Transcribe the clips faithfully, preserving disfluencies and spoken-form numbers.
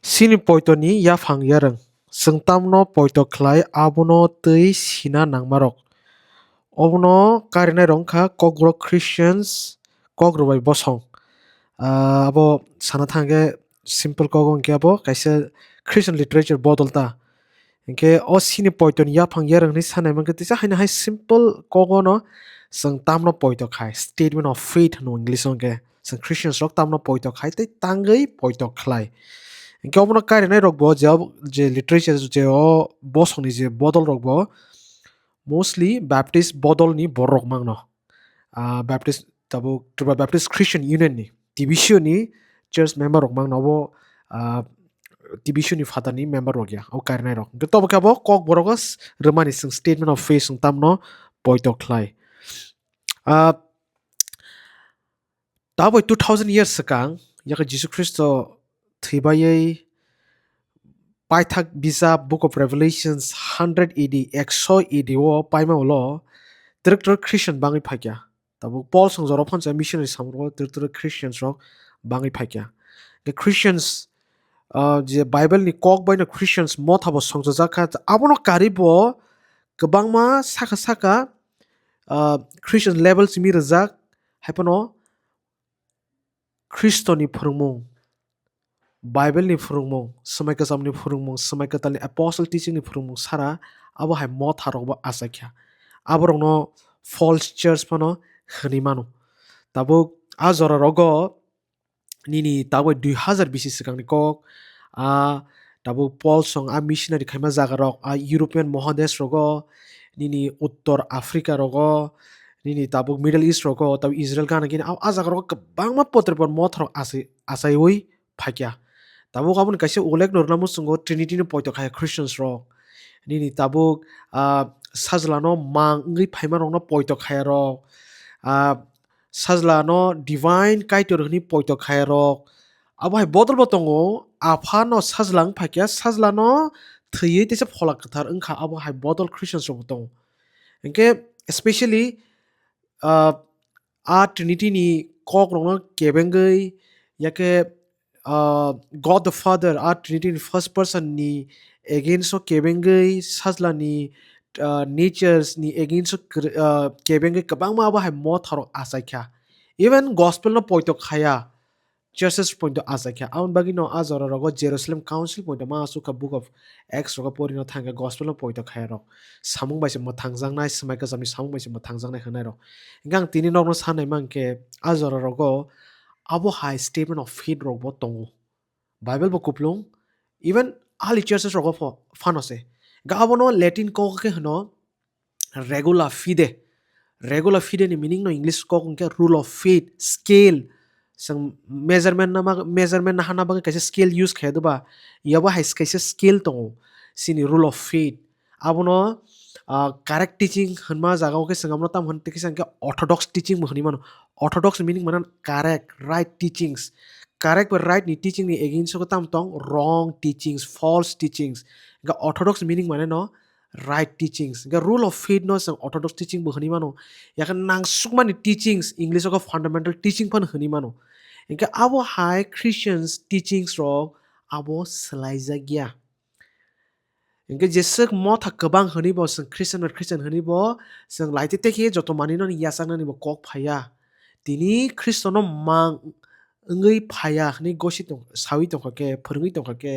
Chini poito ni yaphang yarwng. Chwng tamno poito khlai abono twi sina nangmarok. Obono karinairok wngkha Kokborok Christians, Kokrwbai bosong. Ah, abo sana thangkhe simple kogo hwnkhe abo kaisa Christian literature bodol ta. Hinkhe o chini poito ni yaphang yarwng hinwi sanai mankhe tisa haino hai simple kogono chwng tamno poito khai, statement of faith hwno English o hwnkhe. Chwng Christians rok tamno poito khai tei tangwi poito khlai. Hinkhe obono karinairok bo je, je literature je o bosongni je bodol rok bo mostly Baptist bodolni borok mangno. Ah, Baptist, tabuk Tripura Baptist Christian Union ni, T B C O ni church member rok mangno abo, ah, T B C O ni father ni member rok ya, o karinairok. Hinkhe tobo khe abo Kokborogo s-, rwmani chwng statement of faith chwng tamno poito khlai. Ah, Taboi two thousand years swkang, yakhe Jisu Khristo thwibai paithak bijap Book of Revelations hundred A D, ekso A D o paima ulo twrwk twrwk Christian bangwi phaikha. Tabuk Paul song jorok phansa missionary samro twrwk twrwk Christians rok bangwi phaikha. The Christians, ah, je Bible ni kok baino Christians motha bo songchajak kha, abono karwi bo kwbangma saka saka, ah, Christian level simi rijak, haiphano Khristoni phwrwngmung, Bible ni phwrwngmung, Swmai Kwchamni phwrwngmung, Swmai Kwtalni apostle teaching ni phwrwngmung sara abo hai motha rok bo achaikha. Aborokno false church phano hwnwi mano. Tabuk a jora rogo nini tabuk dui hazar bisi swkangni kok, a tabuk Paul song a missionary khaima jaga rok, a European mohadesh rogo, nini Uttor Africa rogo, nini tabuk Middle East rogo, tabuk Israel gana gini a, a jaga rogo kwbangma potrepor motha rok achai, achaiwi phaikya. Tabuk aboni kaisa ulek no rwna muchungo Trinity no poito khaya Christians rok. Nini tabuk, ah, sajla no mang wngwi phaima rok no poito khaya rok. Ah, sajla no divine Kaitor hwnwi poito khaya rok. Abo hai bodol bo tongo, apha no sajla wng phaikya, sajla no thwiwi teisa phola kwthar wngkha, abo hai bodol Christians rok bo tongo. Hinkhe specially, ah, a Trinity ni kok rok no kebengwi, yakhe, ah, God the Father, a Trinity ni first person ni against o kebengwi, sajla ni, ah, natures ni against o kr-, ah, kebengwi kwbangma abo hai motha rok achaikha. Even gospel no poito khaya, churches poito achaikha. Aboni bagwi no a jora rogo Jerusalem Council poito ma asukha, Book of Acts rogo porino thangkha, gospel no poito khaya rok. Samung bai se mwthangjaknai, Swmai Kwchamni samung bai se mwthangjaknai hwnwi rok. Hinkhe ang tini nokno sanai mankhe a jora rogo abo hai statement of faith rok bo tongo. Bible bo kuplung, even early churches rogo pho phano se. Ga abono Latin kok khe hwno regula fide. Regula fide ni meaning no English kok hwnkhe rule of faith, scale. Chwng measurement na ma-, measurement na hana bagwi kaisa scale use khaya doba. Yabo hai kaisa scale tongo. Chini rule of faith. Abono, ah, correct teaching hwnma jaga o khe chwng abono tamo hwn, tei kisa hwnkhe orthodox teaching bo hwnwi mano. Orthodox meaning mano correct, right teachings. Correct bai right ni teaching ni against o khe tamo tong wrong teachings, false teachings. Hwnkhe orthodox meaning mane no right teachings. Hwnkhe rule of faith no chwng orthodox teaching bo hwnwi mano. Yakhe nangsukmani teachings, English o khe fundamental teaching phano hwnwi mano. Hwnkhe abo hai Christians teachings rok abo swlaijakya. Hwnkhe jeswk motha kwbang hwnwi bo chwng Christian bai Christian hwnwi bo chwng laitete khe joto manwino yachaknani bo kok phaiya. Tini Khristono mang wngwi phaiya hwnwi gosi tong-, sawi tongkha khe, phwrwngwi tongkha khe,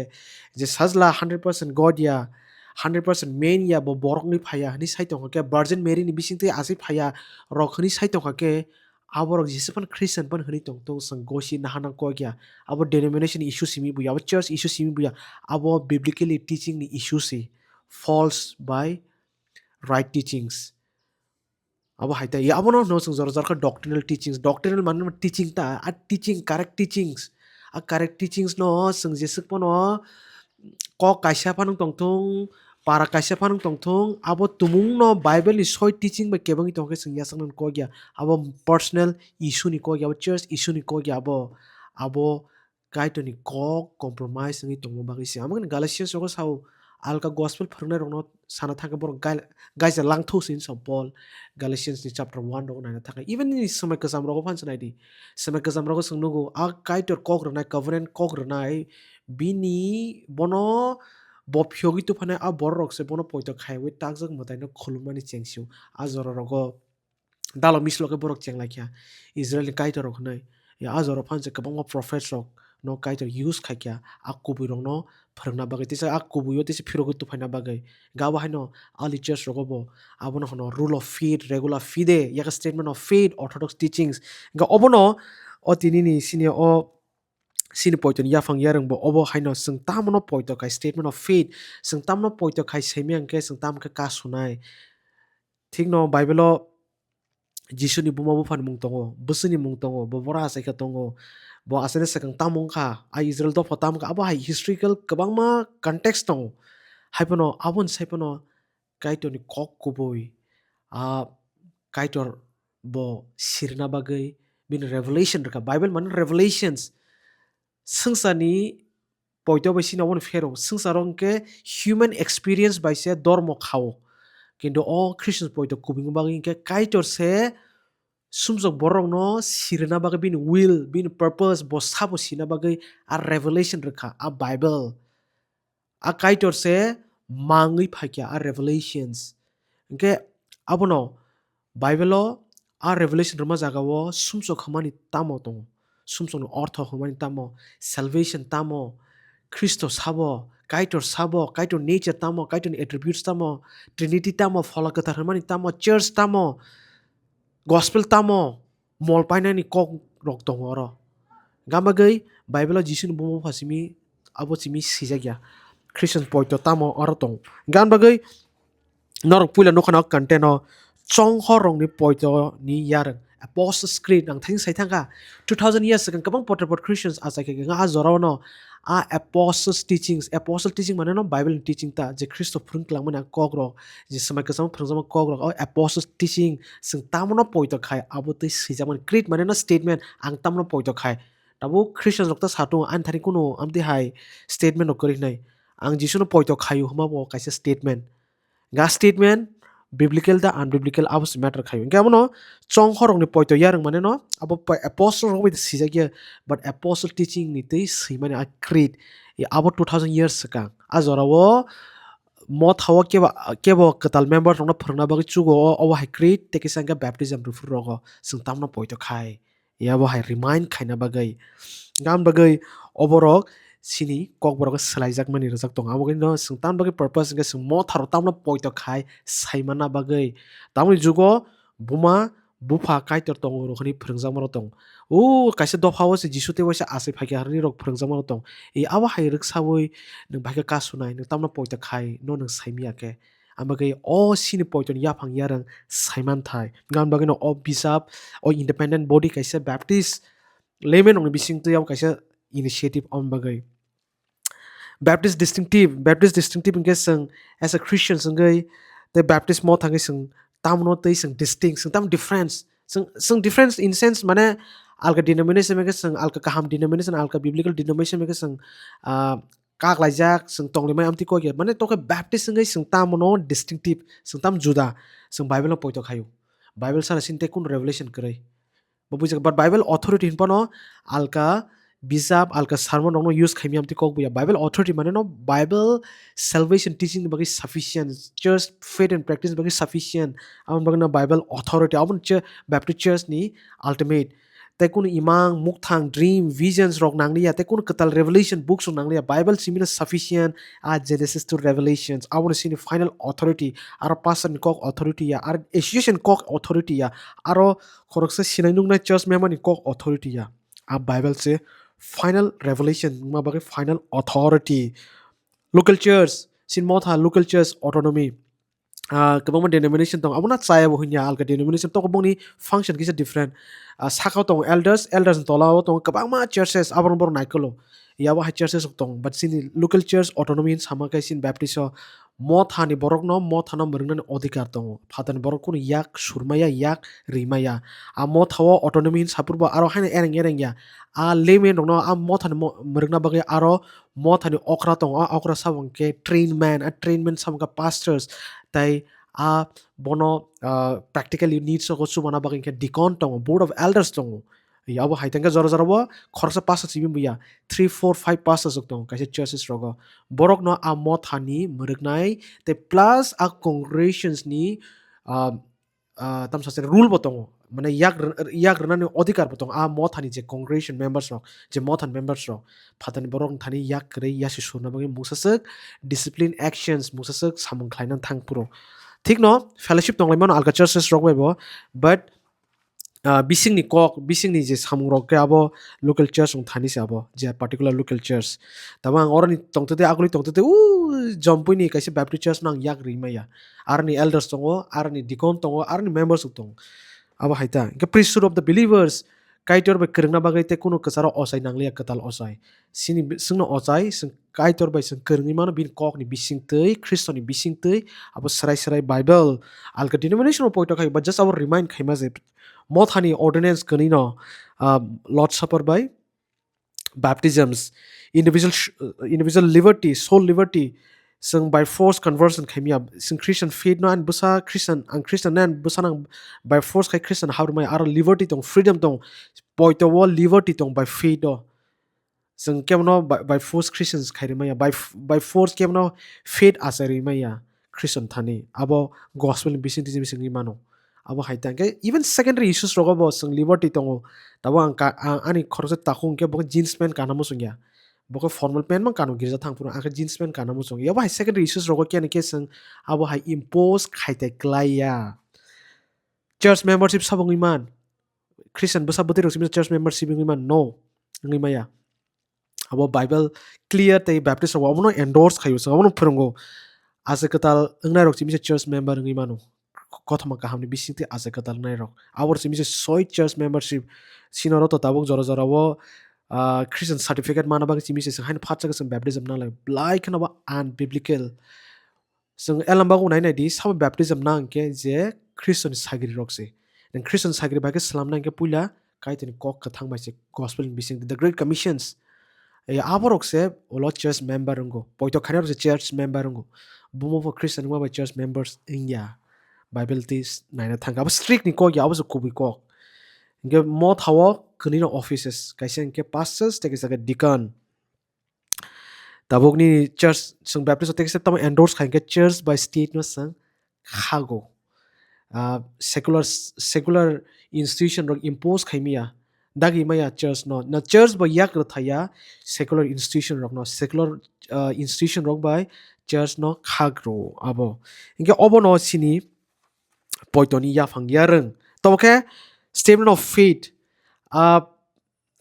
je sajla hundred percent God ya, hundred percent man ya, bo borok wngwi phaiya hwnwi sai tongkha khe, Virgin Mary ni bisingtwi achai phaiya rok hwnwi sai tongkha khe, aborok jesa phano Christian phano hwnwi tong tong, chwng gosi naharnang kok ya. Abo denomination issue simi buya, abo church issue simi buya, abo biblically teaching ni issue si, false by right teachings. Abo hai ta, ya abono hwno chwng jora jora khe doctrinal teachings. Doctrinal mane teaching ta, a teaching, correct teachings. A correct teachings no chwng jeswk phano kok kaisa phano tongthung, para kaisa phano tongthung, abo tumung no Bible ni soi teaching bai kebengwi tongkhe chwng yachaknani kok ya. Abo personal issue ni kok ya, abo church issue ni kok ya, abo, abo Kaitor ni kok compromise wngwi tongma bagwi se. Amo Galatians rogo sao, alka gospel phwrwngnairokno sana thangkhe borok gai-, gaisa langthok se hinwi sa Paul, Galatians ni chapter one rogo naina thangkhe. Even nini swmai kwcham rogo phan se naidi. Swmai kwcham rogo chwng nugo, a Kaitor kok rwnai, covenant kok rwnai, bini bono bo phiyogwi tuphanai a bororok se bono poito khaiwi takjak mwtaino khulumani chengsio. A jora rogo dalo mislo khe borok chenglaikha Israel ni Kaitor rok hwnwi. Ya, a jora phan se kwbangma prophets rok no Kaitor use khaikha a kubui rokno phwrwngna bagwi. Tisa a kubui o tisa phirogwi tuphaina bagwi. Gabo haino early church rogo bo abono hwno rule of faith, regula fide, yakhe statement of faith, orthodox teachings. Hwnkhe obono o tinini sini o sini poito ni yaphang yarwng bo obo haino chwng tamo no poito khai statement of faith, chwng tamo no poito khai saimya hwnkhe chwng tamo khe kasunai. Thikno Bible o Jisuni buma buphani mung tongo, bwswini mung tongo, bo boro achai khe tongo, bo achaina swkang tamo wngkha, a Israel dopha tamo wngkha, abo hai historical kwbangma context tongo. Haiphano aboni saiphano Kaitorni kok kubui, a Kaitor bo sirna bagwi bini revelation rwkha. Bible mane revelations. Swngcharni poito bai sini obono phero. Swngcharo hwnkhe human experience bai se dormo khao. Kintu o Christian poito kubui wngma bagwi hwnkhe Kaitor se sumsok borokno sirina bagwi bini will, bini purpose, bo sabo sina bagwi a revelation rwkha, a Bible. A Kaitor se mangwi phaikha a revelations. Hwnkhe abono Bible o a revelation rwma jaga o sumsok hwnmani tamo tongo? Sumsokni ortho hwnmani tamo? Salvation tamo? Khristo sabo? Kaitor sabo? Kaitor nature tamo? Kaitorni attributes tamo? Trinity tamo? Phola Kwthar hwnmani tamo? Church tamo? Gospel tamo? Mol painani kok rok tongo oro. Gam bagwi Bible o Jisuni buma bupha simi abo simi swijak ya. Christian poito tamo oro tong. Gam bagwi norok puila nukha nok content o chonghor rokni poito ni yarwng. Apostles Creed ang thani sai thangkha. Two thousand years swkang kwbang potter pot Christians achai khe a jora o no a apostles teachings, apostle teaching mane no Bible ni teaching ta je Khristo phwrwng twlangmani a kok rok, je swmai kwcham phwrwngjama kok rok, o apostles teaching chwng tamo no poito khai abo twi swijakmani. Creed mane no statement, ang tamo no poito khai. Tabuk Christian rok ta sa tongo ani thani kunu amtwi hai statement rok kwrwi hwnwi. Ang Jisu no poito khaio hwnma bo kaisa statement. Ga statement, biblical da unbiblical abo se matter khaio. Hwnkhe abono chonghor rokni poito yarwng mane no abo pa-, apostle rok bai swijak ya, but apostle teaching ni twi swimani a creed. I abo two thousand years swkang. A jora o motha o kebo, kebo kwtal member rokno phwrwngna bagwi chugo o, obo hai creed tei kisa hwnkhe baptism rwphuru rogo chwng tamno poito khai. Yabo hai remind khaina bagwi. Gam bagwi oborok sini kokborok swlaijakmani rwjak tongo. Abo no chwng tamni bagwi purpose hwnkhe chwng motharo tamno poito khai saimana bagwi. Tamoni jugo buma bupha Kaitor tongo rok hwnwi phwrwngjakma rok tongo. O kaisa dopha o se Jisu tei waisa achai phaikha hwnwi rok phwrwngjakma rok tongo. E abo hai rwksaui nwng bai khe kasunai, nwng tamno poito khai no nwng saimya khe. Ang bagwi o sini poito ni yaphang yarwng saiman thai. Gam bagwi no o bisap, o independent body kaisa Baptist layman rokni bising twi abo kaisa initiative om bagwi. Baptist distinctive, Baptist distinctive hwnkhe chwng as a Christian chwngwi tei Baptist mo thangwi chwng tamno tei chwng distinct, chwng tam difference. Chwng, chwng difference in sense mane alka denomination hwnkhe chwng alka kaham denomination, alka biblical denomination hwnkhe chwng, ah, kaklaijak, chwng tonglaimani amtwi kok ya. Mane tokhe Baptist wngwi chwng tamno distinctive, chwng tam juda, chwng Bible no poito khaio. Bible sana sini tei kunu revelation kwrwi. Bo bujak, but Bible authority hinphano alka bijap, alka sermon rokno use khaimya amtwi kok buya. Bible authority mane no Bible salvation teaching ni bagwi sufficient, church faith and practice ni bagwi sufficient. Aboni bagwi no Bible authority, aboni che Baptist church ni ultimate. Tei kunu imang, mukthang, dream, visions rok nangliya, tei kunu kwtal revelation books rok nangliya. Bible simi no sufficient, a Genesis to Revelations. Abono sini final authority, aro pastor ni kok authority ya, aro association kok authority ya, aro khoroksa sinai nuknai church member ni kok authority ya. A Bible se final revelation wngma bagwi final authority. Local church, sin motha local church autonomy. Ah, kwbangma denomination tongo, abono chaya bo hwnya, alka denomination tongo, bongni function kisa different. Ah, sakao tongo elders, elders ni tola o tongo kwbangma churches, abono borok naikolo. Yabo hai churches rok tongo, but sini local church autonomy hin sama khe sini Baptist o Mothani borokno mothano mwrwngnani odhikar tongo. Phatarni borok kunu yak surmaya, yak rimaya. A mothao autonomy hin sapurbo aro haino ereng ereng ya. A layman rokno a mothani mo-, mwrwkna bagwi aro mothani okra tongo. A okra sabo hwnkhe trained man, a trained man sabo hwnkhe pastors, tei a bono, ah, practical needs rokno chubana bagwi hwnkhe deacon tongo, board of elders tongo. Abo hai tangkhe jora jora bo khoroksa pastor simi buya, three, four, five pastors rok tongo kaisa churches rogo. Borokno a mothani mwrwknai tei plus a congregations ni, ah, ah, tamsa se rule bo tongo. Mane yak rw-, yak rwnani odhikar bo tongo. A mothani je congregation members rok, je mothani members rok, phatarni borok thani yak kwrwi yasi surna bagwi mungsaswk discipline actions, mungsaswk samung khlaina thang phuru. Thikno fellowship tonglaimano alka churches rok bai bo, but, ah, bisingni kok, bisingni je samung rok khe abo local church wng thani se abo, je particular local church. Tamo ang oroni tongtwtwi, aguli tongtwtwi, u Jompuini kaisa Baptist church no ang yak ri maya. Aroni elders tongo, aroni deacon tongo, aroni members rok tongo. Abo hai ta. Hwnkhe priesthood of the believers, Kaitor bai kwrwngna bagwi tei kunu kwcharo ochai nangliya, kwtal ochai. Sini bi-, chwngno ochai, chwng Kaitor bai chwng kwrwngwi mano, bini kokni bisingtwi, Khristoni bisingtwi, abo swrai swrai Bible, alka denomination bo poito khai, but just abo remind khaima je mothani ordinance kwnwi no, ah, Lord Supper bai baptisms, individual sh-, individual liberty, soul liberty, chwng by force conversion khaimya, chwng Christian faith no ani bwsa Christian, ang Christian nai ani bwsa nang by force khai Christian hap rwmaya, aro liberty tong, freedom tong, poito o liberty tong by faith o. Chwng kebono by, by force Christians khai rwmaya, by f-, by force kebono faith achai rwmaya Christian thani. Abo gospel ni bisingtwi simi chwngwi mano. Abo hai ta hwnkhe even secondary issues rogo bo chwng liberty tongo. Tabo ang ka-, ang ani khoroksa takhuk hwnkhe bo jeans pant kana muchungya. Bo khe formal pant mang kano girja thang phuru, ang khe jeans pant kana muchungya. Abo hai secondary issues rogo khe ani khe chwng abo hai impose khai tai klai ya. Church membership sabo wngwi man. Christian bwsa bwtwi rok simi church membership wngwi man? No, wngwi maya. Abo Bible clear tei Baptist rok abono endorse khaio, chwng abono phwrwngo. Achai kwtal wngnai rok simi se church member wngwi mano. Kothoma kahamni bisingtwi achai kwtal wngnai rok. Abo simi se soi church membership. Sino ro to tabuk jora jora o, ah, Christian certificate mana bagwi simi se haino phatsa kwchwng baptism nanglai. Belai kheno bo unbiblical. Chwng elamba o nai nai di, sabo baptism na hwnkhe je Khristoni sagri rok se. Nang Khristoni sagri bai khe slam na hwnkhe puila Kaitorni kok kwthang bai se gospel ni bising the great commissions. Ei abo rok se ulo church member wngo. Poito khainai rok se church member wngo. Bumo bo Christian wngma bai church members wngya. Bible twi naina thangkha. Abo strict ni kok ya, abo se kubui kok. Hwnkhe mothao kwnwi no offices. Kaisa hwnkhe pastors tei kaisa khe deacon. Tabuk nini church, chwng Baptist o tekisa tamo endorse khai hwnkhe church bai state no chwng khago. Ah, secular, secular institution rok impose khai maya, dagi maya church no. Na church bo yak rwthaya secular institution rok no, secular, ah, institution rok bai church no khak rwo abo. Hwnkhe obo no sini poito ni yaphang yarwng. Tamo khe statement of faith, ah,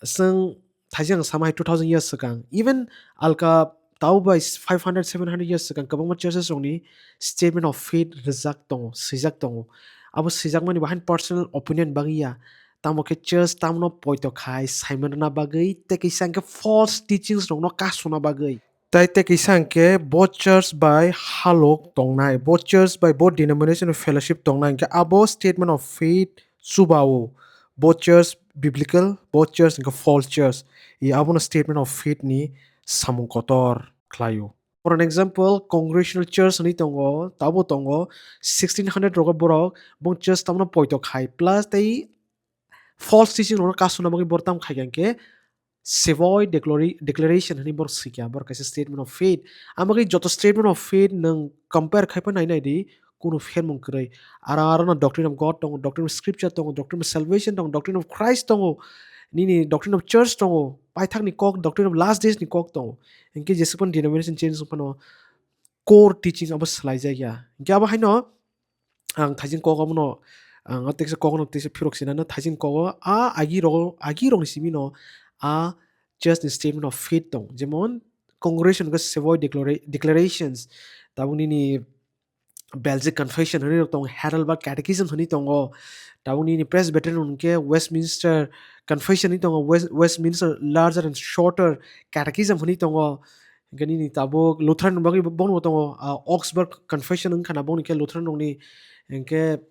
chwng thaising sama hai two thousand years swkang, even alka tau bai five hundred, seven hundred years swkang kwbangma churches rokni statement of faith rwjak tongo, swijak tongo. Abo swijakmani bo haino personal opinion bagwi ya. Tamo khe church tamno poito khai saimanna bagwi tei kisa hwnkhe false teachings rokno kasuna bagwi. Tai tei kisa hwnkhe bo church bai halok tongnai, bo church bai bo denomination fellowship tongnai hwnkhe abo statement of faith chubao. Bo church biblical, bo church hwnkhe false church. I abono statement of faith ni samung kotor khlaio. For an example, congregational church hwnwi tongo, tabo tongo, sixteen hundred rogo borok, bong church tamno poito khai, plus tei false teaching rokno kasuna bagwi borok tam khai kha hwnkhe Savoy declari-, declaration hwnwi borok swikha, borok kaisa statement of faith. Amagwi joto statement of faith nwng compare khaipa nai nai di, kunu phermung kwrwi. Aro, aro no doctrine of God tongo, doctrine of scripture tongo, doctrine of salvation tongo, doctrine of Christ tongo, nini doctrine of church tongo, paithakni kok, doctrine of last days ni kok tongo. Hinkhe jesukphano denomination change wngphano core teaching abo swlaijakya. Hinkhe abo haino ang thaijin kok abono, ang o teksa kok no teksa phirok sinana thaijin kok o a agi rogo, agi rokni simi no a church ni statement of faith tong. Jemon congregation hwnkhe Savoy declara-, declarations, tabuk nini Belgic Confession hwnwi rok tongo, Heidelberg Catechism hwnwi tongo, tabuk nini Presbyterian hwnkhe Westminster Confession hwnwi tongo, West-, Westminster Larger and Shorter Catechism hwnwi tongo, Hingke nini tabuk Lutheran ni bagwi bo-, bono bo tongo, ah, Augsburg Confession wngkha na boni khe Lutheran rokni, hingke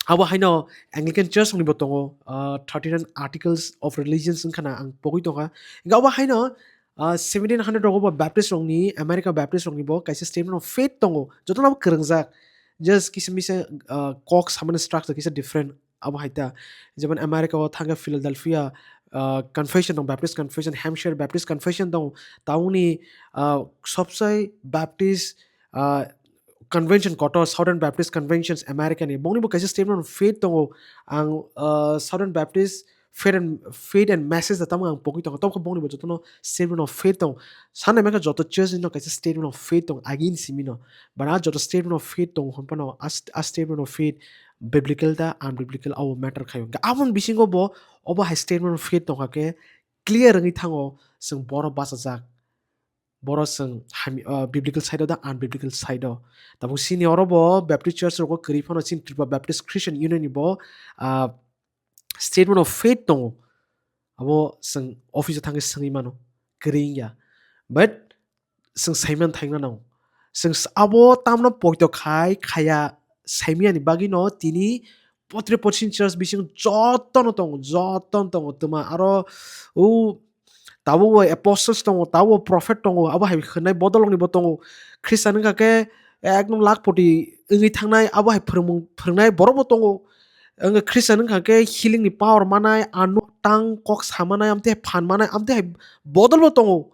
abo haino Anglican Church rokni bo tongo, ah, thirty nine Articles of Religions wngkha na ang pogwi tongkha. Hingke abo haino, ah, seventeen hundred rogo bo Baptist rokni, America Baptist rokni bo kaisa Statement of Faith tongo, jotono abo kwrwngjak. Just kisa misa, ah, kok samani structure kisa different. Abo hai ta, jemon America o thangkhe Philadelphia, ah, Confession tong, Baptist Confession, Hampshire Baptist Confession tong, tangni, ah, sobsai Baptist, ah, Convention kotor, Southern Baptist Conventions America ni, bongni bo kaisa Statement of Faith tongo. Ang, ah, Southern Baptist Faith and, Faith and Message da tamo ang pogwi tongo, tamo khe bongni bo jotono Statement of Faith tong. Sanai mankha joto church ni no kaisa Statement of Faith tong, agini simi no. Bana joto Statement of Faith tong hwn phano a st-, a Statement of Faith biblical da unbiblical abo matter khaio. Hingke aboni bisingo bo obo hai Statement of Faith tongkha khe clear wngwi thango, chwng boro bachajak. Boro chwng hami-, ah, biblical side o da unbiblical side o. Tabuk sini oro bo Baptist Church rogo kwrwi phano chini Tripura Baptist Christian Union ni bo, ah, Statement of Faith tongo. Abo chwng office o thangwi swngwi mano, kwrwi wngya. But chwng saiman thaina nango. Chwng s-, abo tamno poito khai, khaya saimiyani bagwino tini potre pochini church bising jotono tongo, jotono tongo. Twma aro o tabuk bo apostles tongo, tabuk bo prophet tongo, abo hai hwnwi bodol rokni bo tongo. Khristan wngkha khe ekdom lakh poti wngwi thangnai, abo hai phwrwngmung phwrwngnai borok bo tongo. Wngkha Khristan wngkha khe healing ni power manai, ano tang kok samanai, amtwi hai phan manai, amtwi hai bodol bo tongo.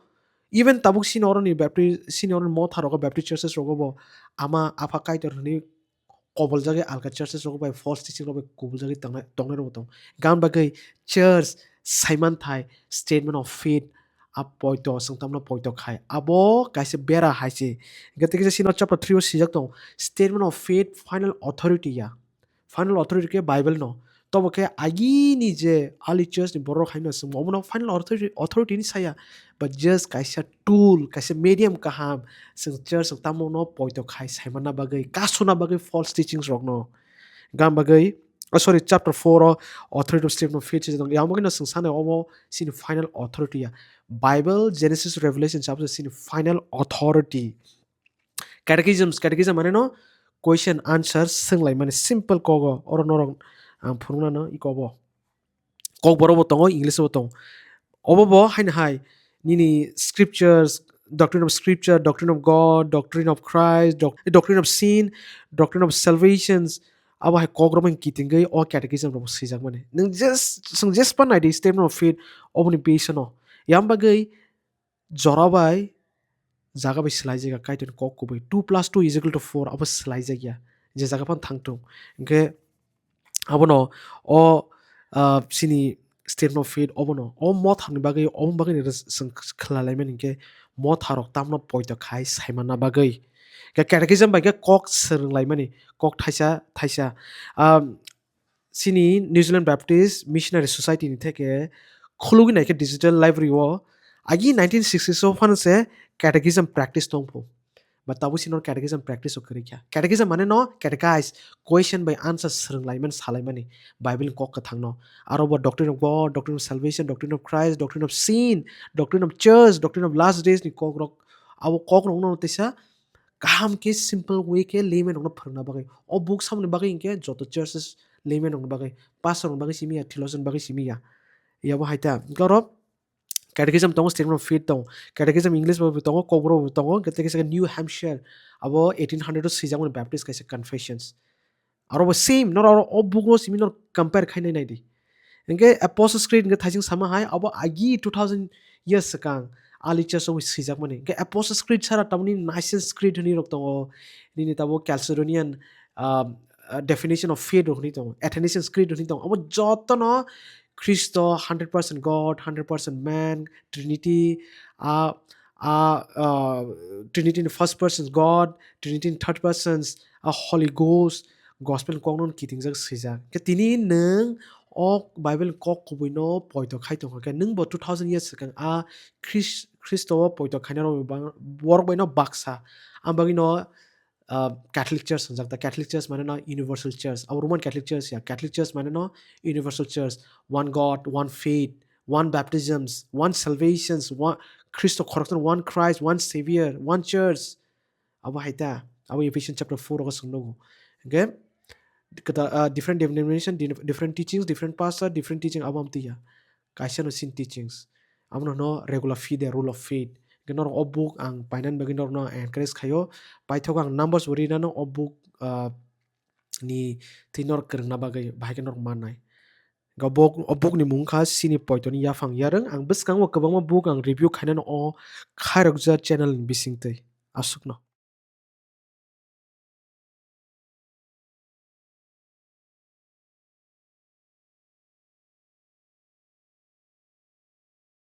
Even tabuk sini oroni Baptist, sini oroni motha rogo Baptist churches rogo bo ama apha Kaitor hwnwi koboljagwi alka churches rok bai false teaching rok bai koboljagwi tongnai, tongnai rok tong. Gan bagwi church saiman thai statement of faith a poito, chwng tamno poito khai. Abo kaisa bera hai se. Hingke tei kisa sino chapter three o sijak tong. Statement of faith final authority ya. Final authority ke Bible no. Tobo khe agini je early church ni borok haino chwng omono final authority, authority ni saya. But just kaisa tool, kaisa medium kaham, chwng church rok tamo no poito khai saimanna bagwi, kasuna bagwi false teachings rok no. Gan bagwi, oh, sorry, chapter four o authority of statement of faith se jang. Yang bagwi no chwng sanai obo sini final authority ya. Bible, Genesis, Revelation chapter sini final authority. Catechisms, catechism mane no question answer swnglai mani simple kogo. Oro norok ang phunukna no i kobo. Kokborok bo tongo, English bo tongo. Obo bo haino hai nini scriptures, doctrine of scripture, doctrine of God, doctrine of Christ, doc-, doctrine of sin, doctrine of salvations. Abo hai kokrok bai kitingwi o catechism rok swijak mani. Nwng just, chwng just pa naidi statement of faith oboni base no. Yang bagwi jora bai jaga bai swlaijakya Kaitorni kok kubui. Two plus two is equal to four abo swlaijakya. Je jaga phano thangthung. Hingke abono o, ah, sini statement of faith obono o motharni bagwi, omo bagwi ni res-, chwng khwlalaimani hingke motharok tamno poito khai saimanna bagwi. Hingke catechism bai khe kok swrwnglaimani, kok thaisa thaisa. Ah, sini New Zealand Baptist Missionary Society ni theke khulugwi naikhe digital library o agi nineteen sixties o phano se catechism practice tongphu. Ba tabuk sino catechism practice o kwrwi kha. Catechism mane no catechize, question by answer swrwnglaimani, salaimani Bible ni kok kwthang no. Aro bo doctrine of God, doctrine of salvation, doctrine of Christ, doctrine of sin, doctrine of church, doctrine of last days ni kok rok, abo kok rok no teisa kaham khe simple way khe layman rokno phwrwngna bagwi. O book samani bagwi hinkhe joto churches layman rokni bagwi, pastor rokni bagwi simi ya, theologian bagwi simi ya. Yabo hai ta. Hinkhe oro catechism tongo, statement of faith tongo. Catechism English bo tongo, Kokborok bo tongo, hinkhe tei kaisa khe New Hampshire. Abo eighteen hundred o swijakmani Baptist kaisa confessions. Aro bo same, noro aro o book o simi noro compare khainai naidi. Hinkhe Apostles' Creed hinkhe thaising sama hai, abo agi two thousand years swkang early church rokni swijakmani. Hinkhe Apostles' Creed sara tamoni Nicene Creed hwnwi rok tongo. Nini tabo Chalcedonian, um, uh, definition of faith rok hwnwi tongo. Athanasian Creed hwnwi tongo. Abo jotono Khristo hundred percent God, hundred percent man, Trinity, ah, ah, ah, Trinity in first person God, Trinity in third persons, ah, Holy Ghost, gospel kokno kitingjak swijak. Khe tini nwng o Bible kok kubuino poito khai tongkha khe, nwng bo two thousand years swkang a Khris-, Khristo o poito khainai rok bang-, borok baino baksa. Ang bagwino, ah, Catholic Church hwnjak. The Catholic Church mane no universal church. Abo Roman Catholic Church ya. Catholic Church mane no universal church. One God, one faith, one baptisms, one salvations, one Khristo khoroksa, one Christ, one Savior, one church. Abo hai ta, abo Ephesians chapter four o swng nogo. Hingke, kata, ah, different denomination, dif-, different teachings, different pastor, different teaching, abo amtwi ya. Kaisa no sin teachings. Amo no regular feed, rule of faith. Hingke norok o book ang painani bagwi norok no encourage khayo. Paithak ang numbers bo rinano o book, ah, ni twi norok kwrwngna bagwi, bahai khe norok mannai. Ga bok, o bokni mung kha Sini Poitoni Yaphang Yarwng. Ang bwskango kwbangma bok ang review khainano o khairokjak channel ni bisingtwi. Aswkno.